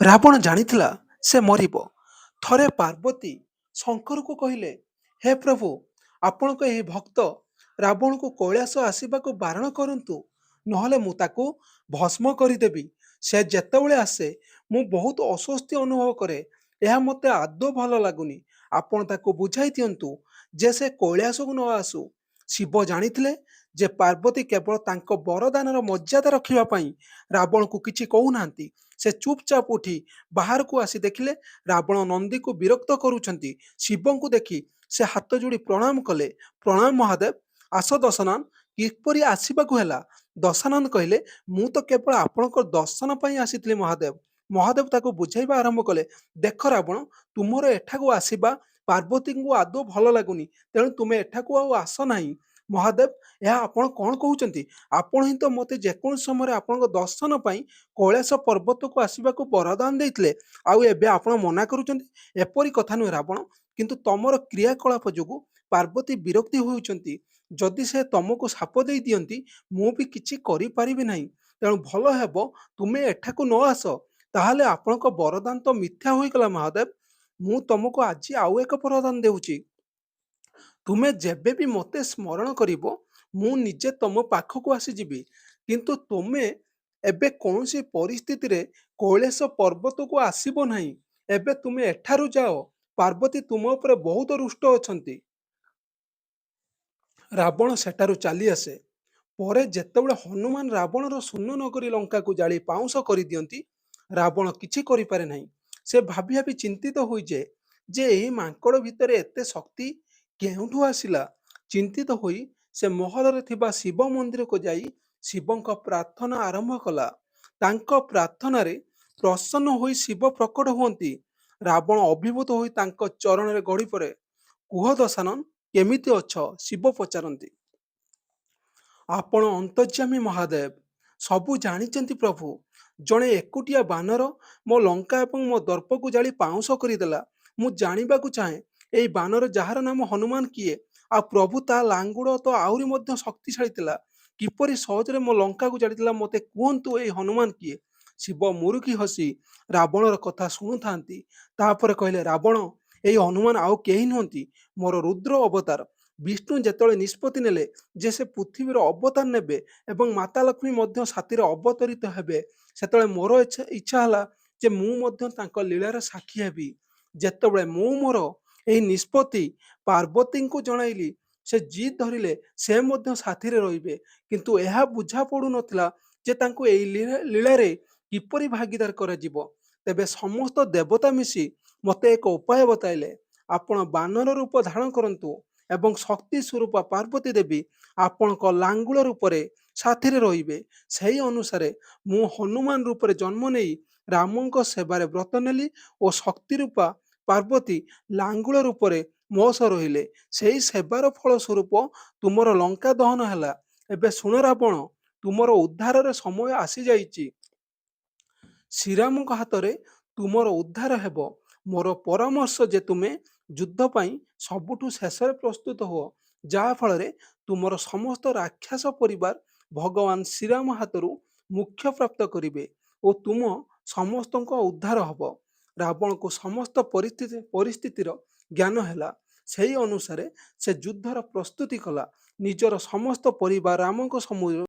ରାବଣ ଜାଣିଥିଲା ସେ ମରିବ। ଥରେ ପାର୍ବତୀ ଶଙ୍କରଙ୍କୁ କହିଲେ, ହେ ପ୍ରଭୁ, ଆପଣଙ୍କ ଏହି ଭକ୍ତ ରାବଣକୁ କୈଳାସ ଆସିବାକୁ ବାରଣ କରନ୍ତୁ, ନହେଲେ ମୁଁ ତାକୁ ଭସ୍ମ କରିଦେବି। ସେ ଯେତେବେଳେ ଆସେ, ମୁଁ ବହୁତ ଅସ୍ୱସ୍ତି ଅନୁଭବ କରେ। ଏହା ମୋତେ ଆଦୌ ଭଲ ଲାଗୁନି। ଆପଣ ତାକୁ ବୁଝାଇ ଦିଅନ୍ତୁ ଯେ ସେ କୈଳାସକୁ ନ ଆସୁ। ଶିବ ଜାଣିଥିଲେ ଯେ ପାର୍ବତୀ କେବଳ ତାଙ୍କ ବରଦାନର ମର୍ଯ୍ୟାଦା ରଖିବା ପାଇଁ ରାବଣକୁ କିଛି କହୁନାହାନ୍ତି। ସେ ଚୁପଚାପ ଉଠି ବାହାରକୁ ଆସି ଦେଖିଲେ ରାବଣ ନନ୍ଦୀକୁ ବିରକ୍ତ କରୁଛନ୍ତି। ଶିବଙ୍କୁ ଦେଖି ସେ ହାତଯୋଡ଼ି ପ୍ରଣାମ କଲେ। ପ୍ରଣାମ ମହାଦେବ! ଆସ ଦଶାନନ, କିପରି ଆସିବାକୁ ହେଲା? ଦଶାନନ କହିଲେ, ମୁଁ ତ କେବଳ ଆପଣଙ୍କ ଦର୍ଶନ ପାଇଁ ଆସିଥିଲି ମହାଦେବ। ମହାଦେବ ତାକୁ ବୁଝାଇବା ଆରମ୍ଭ କଲେ, ଦେଖ ରାବଣ, ତୁମର ଏଠାକୁ ଆସିବା ପାର୍ବତୀଙ୍କୁ ଆଦୌ ଭଲ ଲାଗୁନି, ତେଣୁ ତୁମେ ଏଠାକୁ ଆଉ ଆସ ନାହିଁ। ମହାଦେବ, ଏହା ଆପଣ କ'ଣ କହୁଛନ୍ତି? ଆପଣ ହିଁ ତ ମୋତେ ଯେକୌଣସି ସମୟରେ ଆପଣଙ୍କ ଦର୍ଶନ ପାଇଁ କୈଳାସ ପର୍ବତକୁ ଆସିବାକୁ ବରଦାନ ଦେଇଥିଲେ, ଆଉ ଏବେ ଆପଣ ମନା କରୁଛନ୍ତି? ଏପରି କଥା ନୁହେଁ ରାବଣ, କିନ୍ତୁ ତମର କ୍ରିୟାକଳାପ ଯୋଗୁଁ ପାର୍ବତୀ ବିରକ୍ତି ହେଉଛନ୍ତି। ଯଦି ସେ ତମକୁ ଶାପ ଦେଇ ଦିଅନ୍ତି, ମୁଁ ବି କିଛି କରିପାରିବି ନାହିଁ। ତେଣୁ ଭଲ ହେବ ତୁମେ ଏଠାକୁ ନ ଆସ। ତାହେଲେ ଆପଣଙ୍କ ବରଦାନ ତ ମିଥ୍ୟା ହୋଇଗଲା ମହାଦେବ। ମୁଁ ତମକୁ ଆଜି ଆଉ ଏକ ବରଦାନ ଦେଉଛି। ତୁମେ ଯେବେ ବି ମୋତେ ସ୍ମରଣ କରିବ, ମୁଁ ନିଜେ ତମ ପାଖକୁ ଆସିଯିବି। କିନ୍ତୁ ତୁମେ ଏବେ କୌଣସି ପରିସ୍ଥିତିରେ କୈଳାସ ପର୍ବତକୁ ଆସିବ ନାହିଁ। ଏବେ ତୁମେ ଏଠାରୁ ଯାଅ। ପାର୍ବତୀ ତୁମ ଉପରେ ବହୁତ ରୁଷ୍ଟ ଅଛନ୍ତି। ରାବଣ ସେଠାରୁ ଚାଲିଆସେ। ପରେ ଯେତେବେଳେ ହନୁମାନ ରାବଣର ସ୍ୱର୍ଣ୍ଣ ନଗରୀ ଲଙ୍କାକୁ ଜାଳି ପାଉଁଶ କରିଦିଅନ୍ତି, ରାବଣ କିଛି କରିପାରେ ନାହିଁ। ସେ ଭାବି ଭାବି ଚିନ୍ତିତ ହୋଇଯାଏ ଯେ ଏହି ମାଙ୍କଡ଼ ଭିତରେ ଏତେ ଶକ୍ତି କେଉଁଠୁ ଆସିଲା? ଚିନ୍ତିତ ହୋଇ ସେ ମହଲରେ ଥିବା ଶିବ ମନ୍ଦିରକୁ ଯାଇ ଶିବଙ୍କ ପ୍ରାର୍ଥନା ଆରମ୍ଭ କଲା। ତାଙ୍କ ପ୍ରାର୍ଥନାରେ ପ୍ରସନ୍ନ ହୋଇ ଶିବ ପ୍ରକଟ ହୁଅନ୍ତି। ରାବଣ ଅଭିଭୂତ ହୋଇ ତାଙ୍କ ଚରଣରେ ଗଡ଼ିପଡ଼େ। କୁହ ଦଶାନନ, କେମିତି ଅଛ? ଶିବ ପଚାରନ୍ତି। ଆପଣ ଅନ୍ତର୍ଯ୍ୟାମୀ ମହାଦେବ। ସବୁ ଜାଣିଛନ୍ତି ପ୍ରଭୁ। ଜଣେ ଏକୁଟିଆ ବାନର ମୋ ଲଙ୍କା ଏବଂ ମୋ ଦର୍ପକୁ ଜାଳି ପାଉଁଶ କରିଦେଲା। ମୁଁ ଜାଣିବାକୁ ଚାହେଁ, ଏହି ବାନର ଯାହାର ନାମ ହନୁମାନ କିଏ? ଆଉ ପ୍ରଭୁ, ତା ଲାଙ୍ଗୁଡ଼ ତ ଆହୁରି ମଧ୍ୟ ଶକ୍ତିଶାଳୀ ଥିଲା। କିପରି ସହଜରେ ମୋ ଲଙ୍କାକୁ ଜାଳିଦେଲା, ମୋତେ କୁହନ୍ତୁ ଏହି ହନୁମାନ କିଏ? ଶିବ ମୁରୁକି ହସି ରାବଣର କଥା ଶୁଣୁଥାନ୍ତି। ତାପରେ କହିଲେ, ରାବଣ, ଏହି ହନୁମାନ ଆଉ କେହି ନୁହନ୍ତି, ମୋର ରୁଦ୍ର ଅବତାର। ବିଷ୍ଣୁ ଯେତେବେଳେ ନିଷ୍ପତ୍ତି ନେଲେ ଯେ ସେ ପୃଥିବୀର ଅବତାର ନେବେ ଏବଂ ମାତା ଲକ୍ଷ୍ମୀ ମଧ୍ୟ ସାଥିରେ ଅବତରିତ ହେବେ, ସେତେବେଳେ ମୋର ଇଚ୍ଛା ହେଲା ଯେ ମୁଁ ମଧ୍ୟ ତାଙ୍କ ଲୀଳାର ସାକ୍ଷୀ ହେବି। ଯେତେବେଳେ ମୁଁ ମୋର ଏହି ନିଷ୍ପତ୍ତି ପାର୍ବତୀଙ୍କୁ ଜଣାଇଲି, ସେ ଜିଦ୍ ଧରିଲେ ସେ ମଧ୍ୟ ସାଥିରେ ରହିବେ। କିନ୍ତୁ ଏହା ବୁଝା ପଡୁନଥିଲା ଯେ ତାଙ୍କୁ ଏହି ଲୀଳାରେ କିପରି ଭାଗୀଦାର କରାଯିବ। ତେବେ ସମସ୍ତ ଦେବତା ମିଶି ମୋତେ ଏକ ଉପାୟ ବତାଇଲେ। ଆପଣ ବାନର ରୂପ ଧାରଣ କରନ୍ତୁ ଏବଂ ଶକ୍ତି ସ୍ୱରୂପା ପାର୍ବତୀ ଦେବୀ ଆପଣଙ୍କ ଲାଙ୍ଗୁଳ ରୂପରେ ସାଥିରେ ରହିବେ। ସେହି ଅନୁସାରେ ମୁଁ ହନୁମାନ ରୂପରେ ଜନ୍ମ ନେଇ ରାମଙ୍କ ସେବାରେ ବ୍ରତ ନେଲି ଓ ଶକ୍ତିରୂପା ପାର୍ବତୀ ଲାଙ୍ଗୁଳ ରୂପରେ ମୋ ସହ ରହିଲେ। ସେହି ସେବାର ଫଳ ସ୍ୱରୂପ ତୁମର ଲଙ୍କା ଦହନ ହେଲା। ଏବେ ଶୁଣ ରାବଣ, ତୁମର ଉଦ୍ଧାରର ସମୟ ଆସିଯାଇଛି। ଶ୍ରୀରାମଙ୍କ ହାତରେ ତୁମର ଉଦ୍ଧାର ହେବ। ମୋର ପରାମର୍ଶ ଯେ ତୁମେ ଯୁଦ୍ଧ ପାଇଁ ସବୁଠୁ ଶେଷରେ ପ୍ରସ୍ତୁତ ହୁଅ, ଯାହାଫଳରେ ତୁମର ସମସ୍ତ ରାକ୍ଷସ ପରିବାର ଭଗବାନ ଶ୍ରୀରାମ ହାତରୁ ମୋକ୍ଷ ପ୍ରାପ୍ତ କରିବେ ଓ ତୁମ ସମସ୍ତଙ୍କ ଉଦ୍ଧାର ହେବ। ରାବଣକୁ ସମସ୍ତ ପରିସ୍ଥିତିର ଜ୍ଞାନ ହେଲା। ସେହି ଅନୁସାରେ ସେ ଯୁଦ୍ଧର ପ୍ରସ୍ତୁତି କଲା। ନିଜର ସମସ୍ତ ପରିବାର ରାମଙ୍କ ସମ୍ମୁଖରେ